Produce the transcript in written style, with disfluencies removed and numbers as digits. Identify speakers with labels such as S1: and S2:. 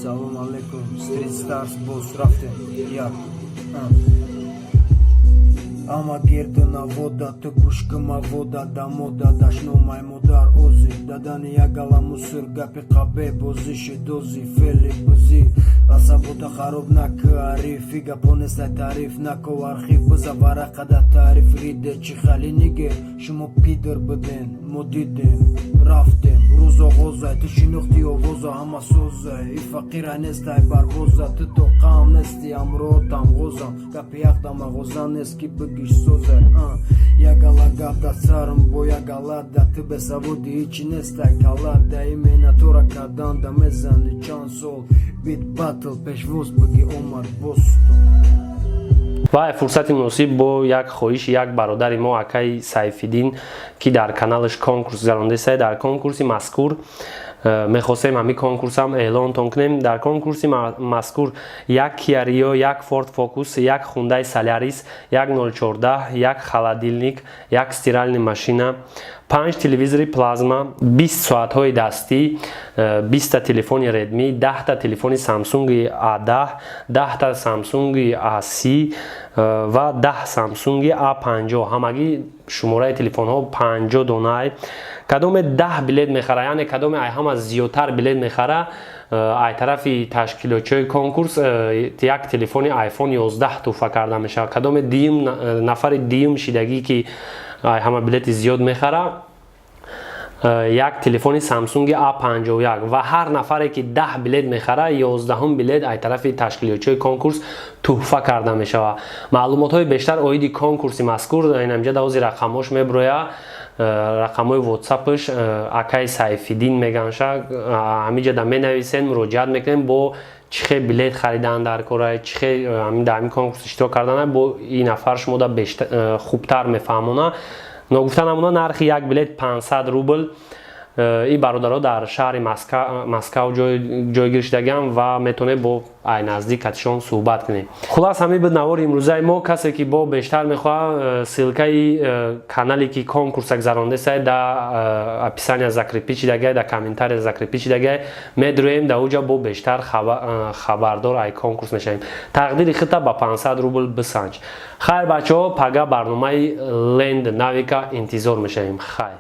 S1: Салом алейкум, Street Stars, боз рафтем як. Ама гирду навода, ту гӯшки мавода, дамода дашномай модар ози дадани як гала мусир, гапи қабе бозиши дози фели бузӣ, асабота хароб нака, арифи гапо нестай, таъриф нако, архив биза, варақада таъриф риде, чӣ хали ниге, шумо пидор буден, мо дидем, рафтем, рӯз оғозай, ту шинохти овоза, ҳама созай, и фақира нестай барбоза, ту тоқаам нести, ҳамроҳотам ғозам, гапи яхда мағоза нест, ки бигиш созай, як гала гап да сарм бо як гала да, ту бесаводи, ҳичи нестай кала да, имена тора кардан да мезани чанд сол бит батл пешвоз биги омад бостон.
S2: Ва фурсати муносиб бо як хоҳиши як бародари мо, акаи Сайфиддин, ки дар каналаш конкурс гузарондесай. Дар конкурси мазкур мехостем ҳамин конкурсам эълонтон кунем. Дар конкурси мазкур як Kia Rio, як Ford Focus, як Hyundai Solaris 1.014, як холодильник, як стиральный машина, панҷ телевизори плазма, 20 соатҳои дастӣ, 20-та телефони Redmi, 10-та телефони Samsung A10, 10-та Samsung A30 ва 10 Samsung A50. Ҳамагӣ шумораи телефонҳо 50 донай. Кадоме 10 билет мехара, яъне кадоме ай ҳама зиёдтар билет мехара, ай тарафи ташкилотчиҳои конкурс як телефони iPhone 11 туҳфа карда мешавад. Кадоме дуюм, нафари дуюм шидагӣ, ки ай ҳама билети зиёд мехара, як телефони Samsung A51 ва ҳар нафаре ки 10 билет мехара, 11-ум билет ай тарафи ташкилотчиҳои конкурс туҳфа карда мешавад. Маълумотҳои бештар оиди конкурси мазкур инамҷа давози рақамҳош меброя, рақамҳои ватсапш, акаи Сайфиддин меганша, ҳамиҷа менависен, муроҷиат мекунем, бо чӣ хел билет харидан дар кора, чӣ хел дар ҳамин конкурс иштирок кардан, бо ин нафар шумо да хубтар мефаҳмона. Ногуфта намона, нархи як билет 500 рубл. Ин бародаро дар шаҳри Москав ҷойгир шудагиам ва метавонед бо ай наздик катишон суҳбат кунед. Хулас, ҳамин буд навори имрӯзаи мо. Касе ки бо бештар мехоҳад, ссылкаи канале ки конкурса гузарондесай, да описания закрепить шидагай, да комментария закрепить шидагай. Медроем да уҷа, бо бештар хабардор ай конкурс мешавем. Тақдири хита ба 500 рубл бисанҷ. Хайр, бачаҳо, пага барномаи Ленд Навика интизор мешавем. Хайр.